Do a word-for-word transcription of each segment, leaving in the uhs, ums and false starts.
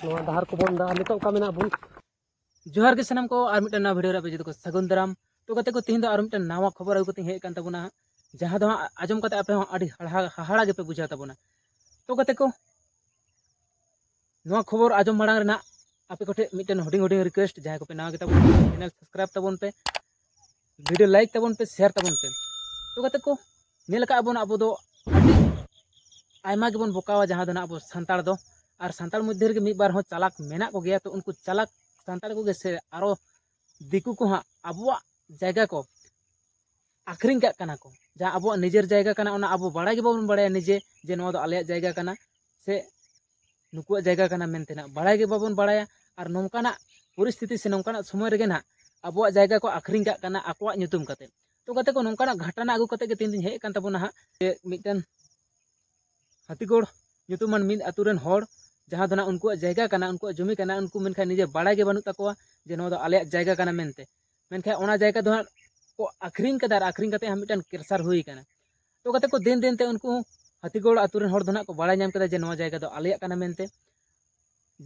ᱱᱚᱣᱟ ᱰᱟᱦᱟᱨ ᱠᱚᱵᱚᱱ ᱫᱟ, ᱱᱤᱛᱚᱜ ᱚᱠᱟ ᱢᱮᱱᱟᱜ ᱵᱚᱱ? ᱡᱚᱦᱟᱨ ᱜᱮ ᱥᱟᱱᱟᱢ ᱠᱚ, ᱟᱨ ᱢᱤᱫᱴᱮᱱ ᱱᱟᱣᱟ ᱵᱷᱤᱰᱤᱭᱳ ᱨᱮ ᱟᱯᱮ ᱡᱚᱛᱚ ᱠᱚ ᱥᱟᱹᱜᱩᱱ ᱫᱟᱨᱟᱢ᱾ ᱛᱚ ᱜᱟᱛᱮ ᱠᱚ, ᱛᱮᱦᱮᱧ ᱫᱚ ᱟᱨ ᱢᱤᱫᱴᱮᱱ ᱱᱟᱣᱟ ᱠᱷᱚᱵᱚᱨ ᱟᱹᱜᱩ ᱠᱟᱛᱮᱧ ᱦᱮᱡ ᱟᱠᱟᱱ ᱛᱟᱵᱚᱱᱟ ᱦᱟᱸᱜ, ᱡᱟᱦᱟᱸ ᱫᱚ ᱦᱟᱸᱜ ᱟᱸᱡᱚᱢ ᱠᱟᱛᱮ ᱟᱯᱮ ᱦᱚᱸ ᱟᱹᱰᱤ ᱦᱟᱦᱟᱲᱟ ᱜᱮᱯᱮ ᱵᱩᱡᱷᱟᱹᱣ ᱛᱟᱵᱚᱱᱟ᱾ ᱛᱚ ᱜᱟᱛᱮ ᱠᱚ, ᱱᱚᱣᱟ ᱠᱷᱚᱵᱚᱨ ᱟᱸᱡᱚᱢ ᱢᱟᱲᱟᱝ ᱨᱮᱱᱟᱜ ᱟᱯᱮ ᱠᱚᱴᱷᱮᱱ ᱢᱤᱫᱴᱮᱱ ᱦᱩᱰᱤᱧ ᱦᱩᱰᱤᱧ ᱨᱤᱠᱩᱭᱮᱥᱴ, ᱡᱟᱦᱟᱸᱭ ᱠᱚᱯᱮ ᱱᱟᱣᱟ ᱜᱮᱛᱟ ᱵᱚᱱᱟ, ᱪᱮᱱᱮᱞ ᱥᱟᱵᱥᱠᱨᱟᱭᱤᱵ ᱛᱟᱵᱚᱱ ᱯᱮ, ᱵᱷᱤᱰᱤᱭᱳ ᱞᱟᱭᱤᱠ ᱛᱟᱵᱚᱱ ᱯᱮ, ᱥᱮᱭᱟᱨ ᱛᱟᱵᱚᱱ ᱯᱮ᱾ ᱛᱚ ᱜᱟᱛᱮ ᱠᱚ, ᱧᱮᱞ ᱟᱠᱟᱫ ᱵᱚᱱ ᱟᱵᱚ ᱫᱚ ᱟᱹᱰᱤ ᱟᱭᱢᱟ ᱜᱮᱵᱚᱱ ᱵᱚᱠᱟᱣᱟ, ᱡᱟᱦᱟᱸ ᱫᱚ ᱱᱟᱜ ᱟᱵᱚ ᱥᱟᱱᱛᱟᱲ ᱫᱚ᱾ ᱟᱨ ᱥᱟᱱᱛᱟᱲ ᱢᱚᱫᱽᱫᱷᱮ ᱨᱮᱜᱮ ᱢᱤᱫ ᱵᱟᱨ ᱦᱚᱸ ᱪᱟᱞᱟᱠ ᱢᱮᱱᱟᱜ ᱠᱚᱜᱮᱭᱟ᱾ ᱛᱚ ᱩᱱᱠᱩ ᱪᱟᱞᱟᱠ ᱥᱟᱱᱛᱟᱲ ᱠᱚᱜᱮ ᱥᱮ ᱟᱨᱚ ᱫᱤᱠᱩ ᱠᱚ ᱦᱟᱸᱜ ᱟᱵᱚᱣᱟᱜ ᱡᱟᱭᱜᱟ ᱠᱚ ᱟᱠᱷᱨᱤᱧ ᱠᱟᱜ ᱠᱟᱱᱟ ᱠᱚ᱾ ᱡᱟᱦᱟᱸ ᱟᱵᱚᱣᱟᱜ ᱱᱤᱡᱮᱨ ᱡᱟᱭᱜᱟ ᱠᱟᱱᱟ, ᱚᱱᱟ ᱟᱵᱚ ᱵᱟᱲᱟᱭ ᱜᱮ ᱵᱟᱵᱚᱱ ᱵᱟᱲᱟᱭᱟ ᱱᱤᱡᱮ ᱡᱮ ᱱᱚᱣᱟ ᱫᱚ ᱟᱞᱮᱭᱟᱜ ᱡᱟᱭᱜᱟ ᱠᱟᱱᱟ ᱥᱮ ᱱᱩᱠᱩᱣᱟᱜ ᱡᱟᱭᱜᱟ ᱠᱟᱱᱟ ᱢᱮᱱᱛᱮ ᱱᱟᱜ ᱵᱟᱲᱟᱭ ᱜᱮ ᱵᱟᱵᱚᱱ ᱵᱟᱲᱟᱭᱟ᱾ ᱟᱨ ᱱᱚᱝᱠᱟᱱᱟᱜ ᱯᱚᱨᱤᱥᱛᱷᱤᱛᱤ ᱥᱮ ᱱᱚᱝᱠᱟᱱᱟᱜ ᱥᱚᱢᱚᱭ ᱨᱮᱜᱮ ᱱᱟᱜ ᱟᱵᱚᱣᱟᱜ ᱡᱟᱭᱜᱟ ᱠᱚ ᱟᱠᱷᱨᱤᱧ ᱠᱟᱜ ᱠᱟᱱᱟ ᱟᱠᱚᱣᱟᱜ ᱧᱩᱛᱩᱢ ᱠᱟᱛᱮ᱾ ᱛᱚ ᱜᱟᱛᱮ ᱠᱚ, ᱱᱚᱝᱠᱟᱱᱟᱜ ᱜᱷᱟᱴᱟᱱᱟ ᱟᱹᱜᱩ ᱠᱟᱛᱮ ᱜᱮ ᱛᱮᱦᱮᱧ ᱫᱚᱧ ᱦᱮᱡ ᱟᱠᱟᱱ ᱛᱟᱵᱚᱱᱟ ᱦᱟᱸᱜ, ᱡᱮ ᱢᱤᱫᱴᱮᱱ ᱦᱟᱹᱛᱤᱜᱚᱲ ᱧᱩᱛᱩᱢᱟᱱ ᱢᱤᱫ ᱟᱹᱛᱩ ᱨᱮᱱ ᱦᱚᱲ, ᱡᱟᱦᱟᱸ ᱫᱚ ᱱᱟᱜ ᱩᱱᱠᱩᱣᱟᱜ ᱡᱟᱭᱜᱟ ᱠᱟᱱᱟ, ᱩᱱᱠᱩᱣᱟᱜ ᱡᱚᱢᱤ ᱠᱟᱱᱟ, ᱩᱱᱠᱩ ᱢᱮᱱᱠᱷᱟᱱ ᱱᱤᱡᱮ ᱵᱟᱲᱟᱭ ᱜᱮ ᱵᱟᱹᱱᱩᱜ ᱛᱟᱠᱚᱣᱟ ᱡᱮ ᱱᱚᱣᱟ ᱫᱚ ᱟᱞᱮᱭᱟᱜ ᱡᱟᱭᱜᱟ ᱠᱟᱱᱟ ᱢᱮᱱᱛᱮ᱾ ᱢᱮᱱᱠᱷᱟᱱ ᱚᱱᱟ ᱡᱟᱭᱜᱟ ᱫᱚ ᱦᱟᱸᱜ ᱠᱚ ᱟᱠᱷᱨᱤᱧ ᱠᱟᱫᱟ, ᱟᱨ ᱟᱠᱷᱨᱤᱧ ᱠᱟᱛᱮ ᱦᱟᱸᱜ ᱢᱤᱫᱴᱮᱱ ᱠᱮᱨᱥᱟᱨ ᱦᱩᱭ ᱠᱟᱱᱟ᱾ ᱛᱚ ᱜᱟᱛᱮ ᱠᱚ, ᱫᱤᱱ ᱫᱤᱱ ᱛᱮ ᱩᱱᱠᱩ ᱦᱟᱹᱛᱤᱜᱚᱲ ᱟᱹᱛᱩ ᱨᱮᱱ ᱦᱚᱲ ᱫᱚ ᱱᱟᱜ ᱠᱚ ᱵᱟᱲᱟᱭ ᱧᱟᱢ ᱠᱮᱫᱟ ᱡᱮ ᱱᱚᱣᱟ ᱡᱟᱭᱜᱟ ᱫᱚ ᱟᱞᱮᱭᱟᱜ ᱠᱟᱱᱟ ᱢᱮᱱᱛᱮ᱾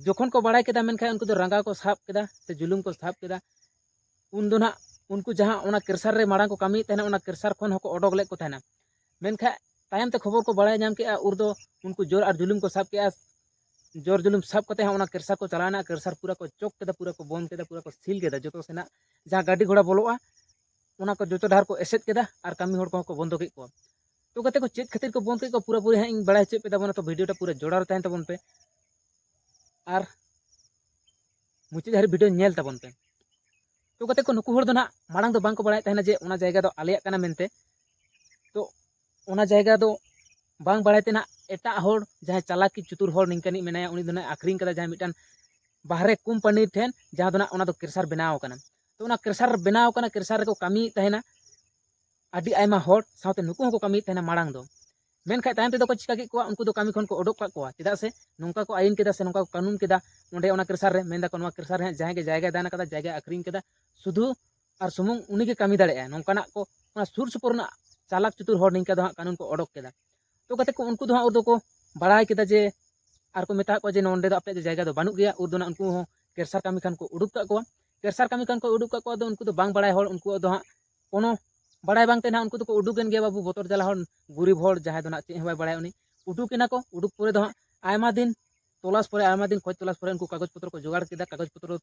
ᱡᱚᱠᱷᱚᱱ ᱠᱚ ᱵᱟᱲᱟᱭ ᱠᱮᱫᱟ, ᱢᱮᱱᱠᱷᱟᱱ ᱩᱱᱠᱩ ᱫᱚ ᱨᱟᱸᱜᱟᱣ ᱠᱚ ᱥᱟᱵ ᱠᱮᱫᱟ ᱥᱮ ᱡᱩᱞᱩᱢ ᱠᱚ ᱥᱟᱵ ᱠᱮᱫᱟ᱾ ᱩᱱ ᱫᱚ ᱱᱟᱜ ᱩᱱᱠᱩ ᱡᱟᱦᱟᱸ ᱚᱱᱟ ᱠᱮᱨᱥᱟᱨ ᱨᱮ ᱢᱟᱲᱟᱝ ᱠᱚ ᱠᱟᱹᱢᱤᱭᱮᱫ ᱛᱟᱦᱮᱱᱟ, ᱚᱱᱟ ᱠᱮᱨᱥᱟᱨ ᱠᱷᱚᱱ ᱦᱚᱸᱠᱚ ᱚᱰᱚᱠ ᱞᱮᱫ ᱠᱚ ᱛᱟᱦᱮᱱᱟ᱾ ᱢᱮᱱᱠᱷᱟᱱ ᱛᱟᱭᱚᱢ ᱛᱮ ᱠᱷᱚᱵᱚᱨ ᱠᱚ ᱵᱟᱲᱟᱭ ᱧᱟᱢ ᱠᱮᱫᱼᱟ, ᱩᱱ ᱫᱚ ᱩᱱᱠᱩ ᱡᱳᱨ ᱟᱨ ᱡᱩᱞᱩᱢ ᱠᱚ ᱥᱟᱵ ᱠᱮᱫᱼᱟ᱾ ᱡᱳᱨ ᱡᱩᱞᱩᱢ ᱥᱟᱵ ᱠᱟᱛᱮ ᱦᱚᱸ ᱚᱱᱟ ᱠᱮᱨᱥᱟᱨ ᱠᱚ ᱪᱟᱞᱟᱣᱮᱱᱟ, ᱠᱮᱨᱥᱟᱨ ᱯᱩᱨᱟᱹ ᱠᱚ ᱪᱚᱠ ᱠᱮᱫᱟ, ᱯᱩᱨᱟᱹ ᱠᱚ ᱵᱚᱱᱫ ᱠᱮᱫᱟ, ᱯᱩᱨᱟᱹ ᱠᱚ ᱥᱤᱞ ᱠᱮᱫᱟ᱾ ᱡᱚᱛᱚ ᱥᱮᱱᱟᱜ ᱡᱟᱦᱟᱸ ᱜᱟᱹᱰᱤ ᱜᱷᱚᱲᱟ ᱵᱚᱞᱚᱜᱼᱟ, ᱚᱱᱟ ᱠᱚ ᱡᱚᱛᱚ ᱰᱟᱦᱟᱨ ᱠᱚ ᱮᱥᱮᱫ ᱠᱮᱫᱟ ᱟᱨ ᱠᱟᱹᱢᱤ ᱦᱚᱲ ᱠᱚᱦᱚᱸ ᱠᱚ ᱵᱚᱱᱫᱚ ᱠᱮᱫ ᱠᱚᱣᱟ᱾ ᱛᱚ ᱜᱟᱛᱮ ᱠᱚ, ᱪᱮᱫ ᱠᱷᱟᱹᱛᱤᱨ ᱠᱚ ᱵᱚᱱᱫ ᱠᱮᱫ ᱠᱚᱣᱟ ᱯᱩᱨᱟᱹᱯᱩᱨᱤ ᱦᱟᱸᱜ ᱤᱧ ᱵᱟᱲᱟᱭ ᱦᱚᱪᱚᱭᱮᱫ ᱯᱮ ᱛᱟᱵᱚᱱᱟ, ᱛᱚ ᱵᱷᱤᱰᱤᱭᱳ ᱴᱟ ᱯᱩᱨᱟᱹ ᱡᱚᱲᱟᱣ ᱨᱮ ᱛᱟᱦᱮᱱ ᱛᱟᱵᱚᱱ ᱯᱮ ᱟᱨ ᱢᱩᱪᱟᱹᱫ ᱫᱷᱟᱹᱨᱤᱡ ᱵᱷᱤᱰᱤᱭᱳ ᱧᱮᱞ ᱛᱟᱵᱚᱱ ᱯᱮ᱾ ᱛᱚ ᱜᱟᱛᱮ ᱠᱚ, ᱱᱩᱠᱩ ᱦᱚᱲ ᱫᱚ ᱱᱟᱜ ᱢᱟᱲᱟᱝ ᱫᱚ ᱵᱟᱝ ᱠᱚ ᱵᱟᱲᱟᱭᱮᱫ ᱛᱟᱦᱮᱱᱟ ᱡᱮ ᱚᱱᱟ ᱡᱟᱭᱜᱟ ᱫᱚ ᱟᱞᱮᱭᱟᱜ ᱠᱟᱱᱟ ᱢᱮᱱᱛᱮ᱾ ᱛᱚ ᱚᱱᱟ ᱡᱟᱭᱜᱟ ᱫᱚ ᱵᱟᱝ ᱵᱟᱲᱟᱭ ᱛᱮ ᱱᱟᱜ ᱮᱴᱟᱜ ᱦᱚᱲ, ᱡᱟᱦᱟᱸᱭ ᱪᱟᱞᱟᱠᱤ ᱪᱩᱛᱩᱨ ᱦᱚᱲ ᱱᱤᱝᱠᱟᱹᱱᱤᱡ ᱢᱮᱱᱟᱭᱟ, ᱩᱱᱤ ᱫᱚ ᱱᱟᱜ ᱟᱠᱷᱨᱤᱧ ᱠᱟᱫᱟ ᱡᱟᱦᱟᱸ ᱢᱤᱫᱴᱟᱝ ᱵᱟᱦᱨᱮ ᱠᱳᱢᱯᱟᱱᱤ ᱴᱷᱮᱱ, ᱡᱟᱦᱟᱸ ᱫᱚ ᱱᱟᱜ ᱚᱱᱟ ᱫᱚ ᱠᱮᱨᱥᱟᱨ ᱵᱮᱱᱟᱣ ᱠᱟᱱᱟ᱾ ᱛᱚ ᱚᱱᱟ ᱠᱮᱨᱥᱟᱨ ᱵᱮᱱᱟᱣ ᱠᱟᱱᱟ, ᱠᱮᱨᱥᱟᱨ ᱨᱮᱠᱚ ᱠᱟᱹᱢᱤᱭᱮᱫ ᱛᱟᱦᱮᱱᱟ ᱟᱹᱰᱤ ᱟᱭᱢᱟ ᱦᱚᱲ, ᱥᱟᱶᱛᱮ ᱱᱩᱠᱩ ᱦᱚᱸᱠᱚ ᱠᱟᱹᱢᱤᱭᱮᱫ ᱛᱟᱦᱮᱱᱟ ᱢᱟᱲᱟᱝ ᱫᱚ᱾ ᱢᱮᱱᱠᱷᱟᱱ ᱛᱟᱭᱚᱢ ᱛᱮᱫᱚ ᱠᱚ ᱪᱤᱠᱟ ᱠᱮᱫ ᱠᱚᱣᱟ, ᱩᱱᱠᱩ ᱫᱚ ᱠᱟᱹᱢᱤ ᱠᱷᱚᱱ ᱠᱚ ᱚᱰᱚᱠ ᱠᱟᱜ ᱠᱚᱣᱟ᱾ ᱪᱮᱫᱟᱜ ᱥᱮ ᱱᱚᱝᱠᱟ ᱠᱚ ᱟᱹᱭᱤᱱ ᱠᱮᱫᱟ ᱥᱮ ᱱᱚᱝᱠᱟ ᱠᱚ ᱠᱟᱹᱱᱩᱱ ᱠᱮᱫᱟ, ᱱᱚᱸᱰᱮ ᱚᱱᱟ ᱠᱮᱨᱥᱟᱨ ᱨᱮ ᱢᱮᱱ ᱫᱟᱠᱚ, ᱱᱚᱣᱟ ᱠᱮᱨᱥᱟᱨ ᱨᱮ ᱦᱟᱸᱜ ᱡᱟᱦᱟᱸᱭ ᱜᱮ ᱡᱟᱭᱜᱟᱭ ᱫᱟᱱ ᱟᱠᱟᱫᱟ, ᱡᱟᱭᱜᱟᱭ ᱟᱠᱷᱨᱤᱧ ᱠᱮᱫᱟ, ᱥᱩᱫᱷᱩ ᱟᱨ ᱥᱩᱢᱩᱝ ᱩᱱᱤᱜᱮ ᱠᱟᱹᱢᱤ ᱫᱟᱲᱮᱭᱟᱜᱼᱟᱭ᱾ ᱱᱚᱝᱠᱟᱱᱟᱜ ᱠᱚ ᱚᱱᱟ ᱥᱩᱨ ᱥᱩᱯᱩᱨ ᱨᱮᱱᱟᱜ ᱪᱟᱞᱟᱠ ᱪᱩᱛᱩᱨ ᱦᱚᱲ ᱱᱤᱝᱠᱟ ᱫᱚ ᱦᱟᱸᱜ ᱠᱟᱹᱱᱩᱱ ᱠᱚ ᱚᱰᱚᱠ ᱠᱮᱫᱟ᱾ ᱛᱚ ᱜᱟᱛᱮ ᱠᱚ, ᱩᱱᱠᱩ ᱫᱚ ᱦᱟᱸᱜ ᱩᱱ ᱫᱚᱠᱚ ᱵᱟᱲᱟᱭ ᱠᱮᱫᱟ ᱡᱮ ᱟᱨ ᱠᱚ ᱢᱮᱛᱟ ᱠᱚᱣᱟ ᱡᱮ ᱱᱚᱸᱰᱮ ᱫᱚ ᱟᱯᱮᱭᱟᱜ ᱫᱚ ᱡᱟᱭᱜᱟ ᱫᱚ ᱵᱟᱹᱱᱩᱜ ᱜᱮᱭᱟ, ᱩᱱ ᱫᱚ ᱱᱟᱜ ᱩᱱᱠᱩ ᱦᱚᱸ ᱠᱮᱨᱥᱟᱨ ᱠᱟᱹᱢᱤ ᱠᱷᱟᱱ ᱠᱚ ᱩᱰᱩᱠ ᱠᱟᱜ ᱠᱚᱣᱟ᱾ ᱠᱮᱨᱥᱟᱨ ᱠᱟᱹᱢᱤ ᱠᱷᱟᱱ ᱠᱚ ᱩᱰᱩᱠ ᱠᱟᱜ ᱠᱚᱣᱟ, ᱟᱫᱚ ᱩᱱᱠᱩ ᱫᱚ ᱵᱟᱝ ᱵᱟᱲᱟᱭ ᱦᱚᱲ, ᱩᱱᱠᱩᱣᱟᱜ ᱫᱚ ᱦᱟᱸᱜ ᱠᱳᱱᱳ ᱵᱟᱲᱟᱭ ᱵᱟᱝ ᱛᱮ ᱱᱟᱦᱟᱜ ᱩᱱᱠᱩ ᱫᱚᱠᱚ ᱩᱰᱩᱠ ᱮᱱ ᱜᱮᱭᱟ ᱵᱟᱹᱵᱩ, ᱵᱚᱛᱚᱨ ᱡᱟᱞᱟ ᱦᱚᱲ, ᱜᱩᱨᱤᱵ ᱦᱚᱲ, ᱡᱟᱦᱟᱸᱭ ᱫᱚ ᱱᱟᱦᱟᱜ ᱪᱮᱫ ᱦᱚᱸ ᱵᱟᱭ ᱵᱟᱲᱟᱭᱟ ᱩᱱᱤ᱾ ᱩᱰᱩᱠ ᱮᱱᱟ ᱠᱚ, ᱩᱰᱩᱠ ᱯᱚᱨᱮ ᱫᱚ ᱦᱟᱸᱜ ᱟᱭᱢᱟ ᱫᱤᱱ ᱛᱚᱞᱟᱥ ᱯᱚᱨᱮ, ᱟᱭᱢᱟ ᱫᱤᱱ ᱠᱷᱚᱡᱽ ᱛᱚᱞᱟᱥ ᱯᱚᱨᱮ ᱩᱱᱠᱩ ᱠᱟᱜᱚᱡᱽ ᱯᱚᱛᱨᱚ ᱠᱚ ᱡᱚᱜᱟᱲ ᱠᱮᱫᱟ᱾ ᱠᱟᱜᱚᱡᱽ ᱯᱚᱛᱨᱚ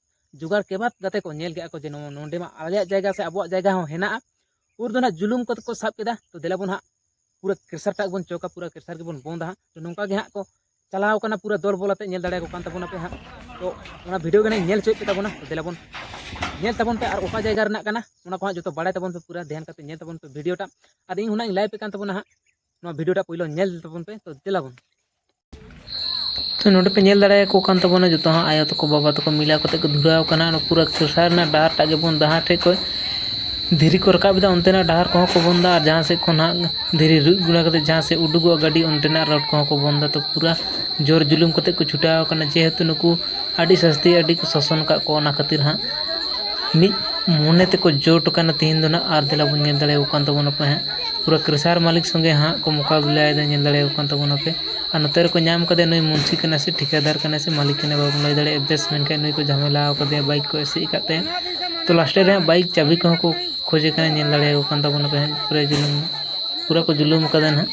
ᱡᱚᱜᱟᱲ ᱠᱮᱵᱟᱫ ᱠᱟᱛᱮ ᱠᱚ ᱧᱮᱞ ᱠᱮᱜᱼᱟ ᱠᱚ ᱡᱮ ᱱᱚᱣᱟ, ᱱᱚᱸᱰᱮ ᱢᱟ ᱟᱞᱮᱭᱟᱜ ᱡᱟᱭᱜᱟ ᱥᱮ ᱟᱵᱚᱣᱟᱜ ᱡᱟᱭᱜᱟ ᱦᱚᱸ ᱦᱮᱱᱟᱜᱼᱟ᱾ ᱩᱱ ᱫᱚ ᱱᱟᱦᱟᱜ ᱡᱩᱞᱩᱢ ᱠᱟᱛᱮ ᱠᱚ ᱥᱟᱵ ᱠᱮᱫᱟ᱾ ᱛᱚ ᱫᱮᱞᱟ ᱵᱚᱱ ᱦᱟᱸᱜ ᱯᱩᱨᱟᱹ ᱠᱮᱥᱟᱨ ᱴᱟᱜ ᱵᱚᱱ ᱪᱚᱠᱟ, ᱯᱩᱨᱟᱹ ᱠᱮᱥᱟᱨ ᱜᱮᱵᱚᱱ ᱵᱚᱱᱫᱟ ᱦᱟᱸᱜ᱾ ᱛᱚ ᱱᱚᱝᱠᱟ ᱜᱮ ᱦᱟᱸᱜ ᱠᱚ ᱪᱟᱞᱟᱣ ᱠᱟᱱᱟ ᱯᱩᱨᱟᱹ ᱫᱚᱞ ᱵᱚᱞ ᱟᱛᱮ, ᱧᱮᱞ ᱫᱟᱲᱮᱭᱟᱠᱚ ᱠᱟᱱ ᱛᱟᱵᱚᱱᱟ ᱯᱮ ᱦᱟᱸᱜ᱾ ᱛᱚ ᱚᱱᱟ ᱵᱷᱤᱰᱤᱭᱳ ᱜᱮ ᱱᱟᱦᱟᱜ ᱧᱮᱞ ᱦᱚᱪᱚᱭᱮᱫ ᱯᱮ ᱛᱟᱵᱚᱱᱟ᱾ ᱛᱚ ᱫᱮᱞᱟ ᱵᱚᱱ ᱧᱮᱞ ᱛᱟᱵᱚᱱ ᱯᱮ ᱟᱨ ᱚᱠᱟ ᱡᱟᱭᱜᱟ ᱨᱮᱱᱟᱜ ᱠᱟᱱᱟ ᱚᱱᱟ ᱠᱚ ᱦᱟᱸᱜ ᱡᱚᱛᱚ ᱵᱟᱲᱟᱭ ᱛᱟᱵᱚᱱ ᱯᱮ ᱯᱩᱨᱟᱹ ᱫᱷᱮᱭᱟᱱ ᱠᱟᱛᱮ ᱧᱮᱞ ᱛᱟᱵᱚᱱ ᱯᱮ ᱵᱷᱤᱰᱤᱭᱳ ᱴᱟᱜ᱾ ᱟᱨ ᱤᱧ ᱦᱚᱸ ᱱᱟᱦᱟᱜ ᱤᱧ ᱞᱟᱭᱤᱵᱷ ᱮᱫ ᱠᱟᱱ ᱛᱟᱵᱚᱱᱟ ᱦᱟᱸᱜ᱾ ᱱᱚᱣᱟ ᱵᱷᱤᱰᱤᱭᱳ ᱴᱟᱜ ᱯᱳᱭᱞᱳ ᱧᱮᱞ ᱛᱟᱵᱚᱱ ᱯᱮ᱾ ᱛᱚ ᱫᱮᱞᱟ ᱵᱚᱱ᱾ ᱛᱚ ᱱᱚᱰᱮ ᱯᱮ ᱧᱮᱞ ᱫᱟᱲᱮᱭᱟᱠᱚ ᱠᱟᱱ ᱛᱟᱵᱚᱱᱟ ᱡᱚᱛᱚ ᱦᱟᱸᱜ ᱟᱭᱳ ᱛᱟᱠᱚ ᱵᱟᱵᱟ ᱛᱟᱠᱚ ᱢᱤᱞᱟ ᱠᱟᱛᱮ ᱠᱚ ᱫᱷᱩᱨᱟᱹᱣ ᱟᱠᱟᱱᱟ᱾ ᱚᱱᱟ ᱯᱩᱨᱟᱹ ᱠᱮᱥᱟᱨ ᱨᱮᱱᱟᱜ ᱰᱟᱦᱟᱨ ᱴᱟᱜ ᱜᱮᱵᱚᱱ ᱡᱟᱦᱟᱸ ᱴᱷᱮᱡ ᱠᱷᱚᱡ ᱫᱷᱤᱨᱤ ᱠᱚ ᱨᱟᱠᱟᱵ ᱮᱫᱟ ᱚᱱᱛᱮᱱᱟᱜ ᱰᱟᱦᱟᱨ ᱠᱚᱦᱚᱸ ᱠᱚ ᱵᱚᱱᱫᱟ, ᱟᱨ ᱡᱟᱦᱟᱸ ᱥᱮᱫ ᱠᱷᱚᱱ ᱦᱟᱸᱜ ᱫᱷᱤᱨᱤ ᱨᱩᱡ ᱜᱩᱲᱟ ᱠᱟᱛᱮ ᱡᱟᱦᱟᱸ ᱥᱮᱫ ᱩᱰᱩᱠᱚᱜᱼᱟ ᱜᱟᱹᱰᱤ ᱚᱱᱛᱮᱱᱟᱜ ᱨᱳᱰ ᱠᱚᱦᱚᱸ ᱠᱚ ᱵᱚᱱᱫᱟ᱾ ᱛᱚ ᱯᱩᱨᱟᱹ ᱡᱳᱨ ᱡᱩᱞᱩᱢ ᱠᱟᱛᱮ ᱠᱚ ᱪᱷᱩᱴᱟᱹᱣ ᱟᱠᱟᱱᱟ, ᱡᱮᱦᱮᱛᱩ ᱱᱩᱠᱩ ᱟᱹᱰᱤ ᱥᱟᱹᱥᱛᱤ ᱟᱹᱰᱤ ᱠᱚ ᱥᱟᱥᱚᱱ ᱟᱠᱟᱫ ᱠᱚᱣᱟ, ᱚᱱᱟ ᱠᱷᱟᱹᱛᱤᱨ ᱦᱟᱸᱜ ᱢᱤᱫ ᱢᱚᱱᱮ ᱛᱮᱠᱚ ᱡᱳᱴ ᱟᱠᱟᱱᱟ ᱛᱤᱦᱤᱧ ᱫᱚ ᱱᱟᱜ᱾ ᱟᱨ ᱫᱮᱞᱟ ᱵᱚᱱ ᱧᱮᱞ ᱫᱟᱲᱮᱭᱟᱠᱚ ᱠᱟᱱ ᱛᱟᱵᱚᱱᱟ ᱯᱮ ᱦᱟᱸᱜ ᱯᱩᱨᱟᱹ ᱠᱨᱮᱥᱟᱨ ᱢᱟᱹᱞᱤᱠ ᱥᱚᱸᱜᱮ ᱦᱟᱸᱜ ᱠᱚ ᱢᱚᱠᱟᱵᱤᱞᱟᱭᱮᱫᱟ, ᱧᱮᱞ ᱫᱟᱲᱮᱭᱟᱠᱚ ᱠᱟᱱ ᱛᱟᱵᱚᱱᱟ ᱯᱮ᱾ ᱟᱨ ᱱᱚᱛᱮ ᱨᱮᱠᱚ ᱧᱟᱢ ᱠᱟᱫᱮᱭᱟ ᱱᱩᱭ ᱢᱩᱱᱥᱤ ᱠᱟᱱᱟᱭ ᱥᱮ ᱴᱷᱤᱠᱟᱹᱫᱟᱨ ᱠᱟᱱᱟᱭ ᱥᱮ ᱢᱟᱹᱞᱤᱠ ᱠᱟᱱᱟᱭ ᱵᱟᱵᱚᱱ ᱞᱟᱹᱭ ᱫᱟᱲᱮᱭᱟᱜᱼᱟ ᱵᱮᱥ, ᱢᱮᱱᱠᱷᱟᱱ ᱱᱩᱭ ᱠᱚ ᱡᱷᱟᱢᱮᱞᱟ ᱟᱠᱟᱫᱮᱭᱟ, ᱵᱟᱭᱤᱠ ᱠᱚ ᱮᱥᱮᱫ ᱟᱠᱟᱫ ᱛᱟᱭᱟ᱾ ᱛᱚ ᱞᱟᱥᱴᱮ ᱨᱮ ᱦᱟᱸᱜ ᱵᱟᱭᱤᱠ ᱪᱟᱹᱵᱤ ᱠᱚᱦᱚᱸ ᱠᱚ ᱠᱷᱚᱡᱮ ᱠᱟᱱᱟ, ᱧᱮᱞ ᱫᱟᱲᱮᱭᱟᱠᱚ ᱠᱟᱱ ᱛᱟᱵᱚᱱᱟ ᱯᱮ ᱦᱟᱸᱜ ᱯᱩᱨᱟᱹ ᱡᱩᱞᱩᱢ, ᱯᱩᱨᱟᱹ ᱠᱚ ᱡᱩᱞᱩᱢ ᱟᱠᱟᱫᱟ ᱱᱟᱦᱟᱜ᱾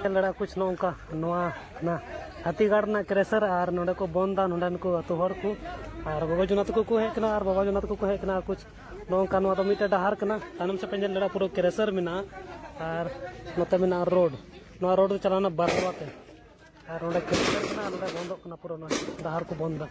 ᱧᱮᱞ ᱫᱟᱲᱮᱭᱟᱜᱼᱟ ᱠᱩᱪ ᱱᱚᱝᱠᱟ ᱱᱚᱣᱟ ᱦᱟᱹᱛᱤᱜᱟᱲ ᱨᱮᱱᱟᱜ ᱠᱨᱮᱥᱟᱨ ᱟᱨ ᱱᱚᱰᱮ ᱠᱚ ᱵᱚᱱᱫᱟ ᱱᱚᱰᱮᱱ ᱠᱚ ᱟᱹᱛᱩ ᱦᱚᱲ ᱠᱚ, ᱟᱨ ᱜᱚᱜᱚ ᱡᱚᱱᱟ ᱛᱟᱠᱚ ᱠᱚ ᱦᱮᱡ ᱠᱟᱱᱟ ᱟᱨ ᱵᱟᱵᱟ ᱡᱚᱱᱟ ᱛᱟᱠᱚ ᱠᱚ ᱦᱮᱡ ᱠᱟᱱᱟ᱾ ᱟᱨ ᱠᱩᱪ ᱱᱚᱝᱠᱟ ᱱᱚᱣᱟ ᱫᱚ ᱢᱤᱫᱴᱮᱡ ᱰᱟᱦᱟᱨ ᱠᱟᱱᱟ, ᱛᱟᱭᱱᱚᱢ ᱥᱮᱫ ᱯᱮ ᱧᱮᱞ ᱫᱟᱲᱮᱭᱟᱜᱼᱟ ᱯᱩᱨᱟᱹ ᱠᱨᱮᱥᱟᱨ ᱢᱮᱱᱟᱜᱼᱟ ᱟᱨ ᱱᱚᱛᱮ ᱢᱮᱱᱟᱜᱼᱟ ᱨᱳᱰ᱾ ᱱᱚᱣᱟ ᱨᱳᱰ ᱫᱚ ᱪᱟᱞᱟᱣᱱᱟ ᱵᱟᱨᱣᱟ ᱛᱮ᱾ ᱟᱨ ᱱᱚᱰᱮ ᱠᱮᱱᱥᱟᱨ ᱠᱟᱱᱟ, ᱱᱚᱰᱮ ᱵᱚᱱᱫᱚᱜ ᱠᱟᱱᱟ, ᱯᱩᱨᱟᱹ ᱱᱚᱣᱟ ᱰᱟᱦᱟᱨ ᱠᱚ ᱵᱚᱱᱫᱟ᱾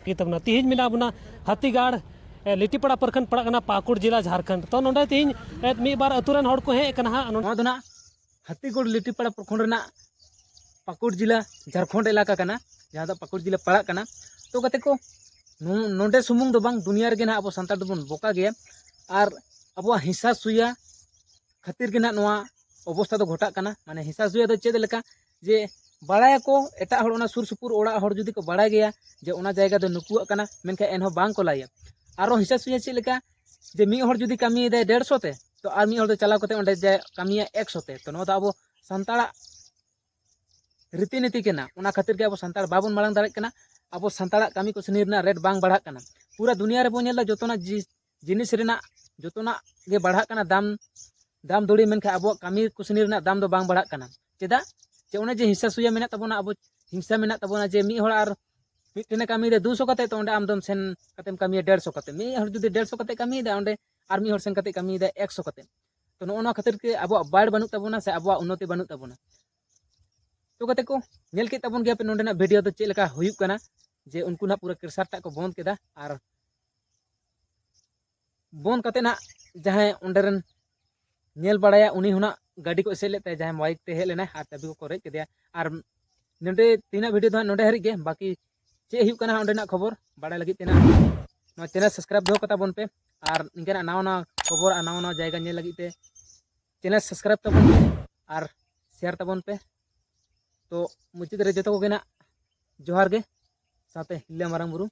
ᱜᱮ ᱛᱟᱵᱚᱱᱟ᱾ ᱛᱤᱦᱤᱧ ᱢᱮᱱᱟᱜ ᱵᱚᱱᱟ ᱦᱟᱹᱛᱤᱜᱟᱲ ᱞᱤᱴᱤᱯᱟᱲᱟ ᱯᱨᱚᱠᱷᱚᱸᱰ ᱯᱟᱲᱟᱜ ᱠᱟᱱᱟ, ᱯᱟᱹᱠᱩᱲ ᱡᱮᱞᱟ, ᱡᱷᱟᱨᱠᱷᱚᱸᱰ᱾ ᱛᱚ ᱱᱚᱰᱮ ᱛᱮᱦᱮᱧ ᱢᱤᱫ ᱵᱟᱨ ᱟᱹᱛᱩ ᱨᱮᱱ ᱦᱚᱲ ᱠᱚ ᱦᱮᱡ ᱟᱠᱟᱱᱟ ᱦᱟᱸᱜ᱾ ᱱᱚᱣᱟ ᱫᱚ ᱱᱟᱜ ᱦᱟᱹᱛᱤᱜᱚᱲ ᱞᱤᱴᱤᱯᱟᱲᱟ ᱯᱨᱚᱠᱷᱚᱸᱰ ᱨᱮᱱᱟᱜ ᱯᱟᱹᱠᱩᱲ ᱡᱮᱞᱟ, ᱡᱷᱟᱨᱠᱷᱚᱸᱰ ᱮᱞᱟᱠᱟ ᱠᱟᱱᱟ, ᱡᱟᱦᱟᱸ ᱫᱚ ᱯᱟᱹᱠᱩᱲ ᱡᱮᱞᱟ ᱯᱟᱲᱟᱜ ᱠᱟᱱᱟ᱾ ᱛᱚ ᱜᱟᱛᱮ ᱠᱚ, ᱱᱚ- ᱱᱚᱰᱮ ᱥᱩᱢᱩᱝ ᱫᱚ ᱵᱟᱝ, ᱫᱩᱱᱤᱭᱟᱹ ᱨᱮᱜᱮ ᱱᱟᱜ ᱟᱵᱚ ᱥᱟᱱᱛᱟᱲ ᱫᱚᱵᱚᱱ ᱵᱚᱠᱟ ᱜᱮᱭᱟ᱾ ᱟᱨ ᱟᱵᱚᱣᱟᱜ ᱦᱤᱸᱥᱟ ᱥᱩᱭᱟ ᱠᱷᱟᱹᱛᱤᱨ ᱜᱮ ᱱᱟᱜ ᱱᱚᱣᱟ ᱚᱵᱚᱥᱛᱷᱟ ᱫᱚ ᱜᱷᱚᱴᱟᱜ ᱠᱟᱱᱟ᱾ ᱢᱟᱱᱮ ᱦᱤᱸᱥᱟ ᱥᱩᱭᱟ ᱫᱚ ᱪᱮᱫ ᱞᱮᱠᱟ, ᱡᱮ ᱵᱟᱲᱟᱭᱟᱠᱚ ᱮᱴᱟᱜ ᱦᱚᱲ, ᱚᱱᱟ ᱥᱩᱨ ᱥᱩᱯᱩᱨ ᱚᱲᱟᱜ ᱦᱚᱲ ᱡᱩᱫᱤ ᱠᱚ ᱵᱟᱲᱟᱭ ᱜᱮᱭᱟ ᱡᱮ ᱚᱱᱟ ᱡᱟᱭᱜᱟ ᱫᱚ ᱱᱩᱠᱩᱣᱟᱜ ᱠᱟᱱᱟ, ᱢᱮᱱᱠᱷᱟᱱ ᱮᱱᱦᱚᱸ ᱵᱟᱝ ᱠᱚ ᱞᱟᱹᱭᱟ᱾ ᱟᱨᱚ ᱦᱤᱸᱥᱟ ᱥᱩᱭᱟ ᱪᱮᱫ ᱞᱮᱠᱟ, ᱡᱮ ᱢᱤᱫ ᱦᱚᱲ ᱡᱩᱫᱤ ᱠᱟᱹᱢᱤᱭᱮᱫᱟᱭ ᱰᱮᱲᱥᱚ ᱛᱮ, ᱛᱚ ᱟᱨ ᱢᱤᱫ ᱦᱚᱲ ᱫᱚ ᱪᱟᱞᱟᱣ ᱠᱟᱛᱮ ᱚᱸᱰᱮ ᱡᱟᱭ ᱠᱟᱹᱢᱤᱭᱟ ᱮᱠᱥᱚ ᱛᱮ᱾ ᱛᱚ ᱱᱚᱣᱟ ᱫᱚ ᱟᱵᱚ ᱥᱟᱱᱛᱟᱲᱟᱜ ᱨᱤᱛᱤ ᱱᱤᱛᱤ ᱠᱟᱱᱟ᱾ ᱚᱱᱟ ᱠᱷᱟᱹᱛᱤᱨ ᱜᱮ ᱟᱵᱚ ᱥᱟᱱᱛᱟᱲ ᱵᱟᱵᱚᱱ ᱢᱟᱲᱟᱝ ᱫᱟᱲᱮᱭᱟᱜ ᱠᱟᱱᱟ᱾ ᱟᱵᱚ ᱥᱟᱱᱛᱟᱲᱟᱜ ᱠᱟᱹᱢᱤ ᱠᱟᱹᱥᱱᱤ ᱨᱮᱱᱟᱜ ᱨᱮᱴ ᱵᱟᱝ ᱵᱟᱲᱦᱟᱜ ᱠᱟᱱᱟ᱾ ᱯᱩᱨᱟᱹ ᱫᱩᱱᱤᱭᱟᱹ ᱨᱮᱵᱚᱱ ᱧᱮᱞ ᱮᱫᱟ, ᱡᱚᱛᱚᱱᱟᱜ ᱡᱤ- ᱡᱤᱱᱤᱥ ᱨᱮᱱᱟᱜ, ᱡᱚᱛᱚᱱᱟᱜ ᱜᱮ ᱵᱟᱲᱦᱟᱜ ᱠᱟᱱᱟ ᱫᱟᱢ, ᱫᱟᱢ ᱫᱩᱲᱤ, ᱢᱮᱱᱠᱷᱟᱱ ᱟᱵᱚᱣᱟᱜ ᱠᱟᱹᱢᱤ ᱠᱟᱹᱥᱱᱤ ᱨᱮᱱᱟᱜ ᱫᱟᱢ ᱫᱚ ᱵᱟᱝ ᱵᱟᱲᱦᱟᱜ ᱠᱟᱱᱟ᱾ ᱪᱮᱫᱟᱜ? ᱡᱮ ᱚᱱᱮ ᱡᱮ ᱦᱤᱸᱥᱟ ᱥᱩᱭᱟ ᱢᱮᱱᱟᱜ ᱛᱟᱵᱚᱱᱟ, ᱟᱵᱚ ᱦᱤᱸᱥᱟ ᱢᱮᱱᱟᱜ ᱛᱟᱵᱚᱱᱟ, ᱡᱮ ᱢᱤᱫ ᱦᱚᱲ ᱟᱨ ᱢᱤᱫᱴᱮᱱᱮ ᱠᱟᱹᱢᱤᱭᱮᱫᱟ ᱫᱩᱥᱚ ᱠᱟᱛᱮ, ᱛᱚ ᱚᱸᱰᱮ ᱟᱢ ᱫᱚᱢ ᱥᱮᱱ ᱠᱟᱛᱮᱢ ᱠᱟᱹᱢᱤᱭᱟ ᱰᱮᱲᱥᱚ ᱠᱟᱛᱮ᱾ ᱢᱤᱫ ᱦᱚᱲ ᱡᱩᱫᱤ ᱰᱮᱲᱥᱚ ᱠᱟᱛᱮ ᱠᱟᱹᱢᱤᱭᱮᱫᱟ, ᱚᱸᱰᱮ ᱟᱨ ᱢᱤᱫ ᱦᱚᱲ ᱥᱮᱱ ᱠᱟᱛᱮ ᱠᱟᱹᱢᱤᱭᱮᱫᱟ ᱮᱠᱥᱚ ᱠᱟᱛᱮ᱾ ᱛᱚ ᱱᱚᱜᱼᱚ ᱱᱚᱣᱟ ᱠᱷᱟᱹᱛᱤᱨ ᱜᱮ ᱟᱵᱚᱣᱟᱜ ᱵᱟᱹᱲ ᱵᱟᱹᱱᱩᱜ ᱛᱟᱵᱚᱱᱟ ᱥᱮ ᱟᱵᱚᱣᱟᱜ ᱩᱱᱱᱚᱛᱤ ᱵᱟᱹᱱᱩᱜ ᱛᱟᱵᱚᱱᱟ᱾ ᱛᱚ ᱜᱟᱛᱮ ᱠᱚ, ᱧᱮᱞ ᱠᱮᱫ ᱛᱟᱵᱚᱱ ᱜᱮᱭᱟ ᱯᱮ ᱱᱚᱸᱰᱮᱱᱟᱜ ᱵᱷᱤᱰᱤᱭᱳ ᱫᱚ ᱪᱮᱫ ᱞᱮᱠᱟ ᱦᱩᱭᱩᱜ ᱠᱟᱱᱟ, ᱡᱮ ᱩᱱᱠᱩ ᱱᱟᱜ ᱯᱩᱨᱟᱹ ᱠᱨᱮᱥᱟᱨ ᱴᱟᱜ ᱠᱚ ᱵᱚᱱᱫ ᱠᱮᱫᱟ᱾ ᱟᱨ ᱵᱚᱱᱫ ᱠᱟᱛᱮ ᱱᱟᱜ ᱡᱟᱦᱟᱸᱭ ᱚᱸᱰᱮ ᱨᱮᱱ ᱧᱮᱞ ᱵᱟᱲᱟᱭᱟ, ᱩᱱᱤ ᱦᱚᱸ ᱱᱟᱜ ᱜᱟᱹᱰᱤ ᱠᱚ ᱮᱥᱮᱫ ᱞᱮᱫ ᱛᱟᱭᱟ, ᱡᱟᱦᱟᱸᱭ ᱵᱟᱭᱤᱠ ᱛᱮ ᱦᱮᱡ ᱞᱮᱱᱟᱭ ᱟᱨ ᱪᱟᱹᱵᱤ ᱠᱚᱠᱚ ᱨᱮᱡ ᱠᱮᱫᱮᱭᱟ᱾ ᱟᱨ ᱱᱚᱸᱰᱮ ᱛᱮᱦᱮᱧᱟᱜ ᱵᱷᱤᱰᱤᱭᱳ ᱫᱚ ᱦᱟᱸᱜ ᱱᱚᱸᱰᱮ ᱦᱟᱹᱨᱤᱡ ᱜᱮ᱾ ᱵᱟᱹᱠᱤ ᱪᱮᱫ ᱦᱩᱭᱩᱜ ᱠᱟᱱᱟ ᱦᱟᱸᱜ ᱚᱸᱰᱮᱱᱟᱜ ᱠᱷᱚᱵᱚᱨ ᱵᱟᱲᱟᱭ ᱞᱟᱹᱜᱤᱫ ᱛᱮ ᱱᱟᱜ ᱱᱚᱣᱟ ᱪᱮᱱᱮᱞ ᱥᱟᱵᱥᱠᱨᱟᱭᱤᱵ ᱫᱚᱦᱚ ᱠᱟᱛᱟ ᱵᱚᱱ ᱯᱮ᱾ ᱟᱨ ᱱᱤᱝᱠᱟᱱᱟᱜ ᱱᱟᱣᱟ ᱱᱟᱣᱟ ᱠᱷᱚᱵᱚᱨ ᱟᱨ ᱱᱟᱣᱟ ᱱᱟᱣᱟ ᱡᱟᱭᱜᱟ ᱧᱮᱞ ᱞᱟᱹᱜᱤᱫ ᱛᱮ ᱪᱮᱱᱮᱞ ᱥᱟᱵᱥᱠᱨᱟᱭᱤᱵ ᱛᱟᱵᱚᱱ ᱯᱮ ᱟᱨ ᱥᱮᱭᱟᱨ ᱛᱟᱵᱚᱱ ᱯᱮ᱾ ᱛᱚ ᱢᱩᱪᱟᱹᱫ ᱨᱮ ᱡᱚᱛᱚ ᱠᱚᱜᱮ ᱱᱟᱜ ᱡᱚᱦᱟᱨ ᱜᱮ, ᱥᱟᱶᱛᱮ ᱦᱤᱞᱞᱟᱹ ᱢᱟᱨᱟᱝ ᱵᱩᱨᱩ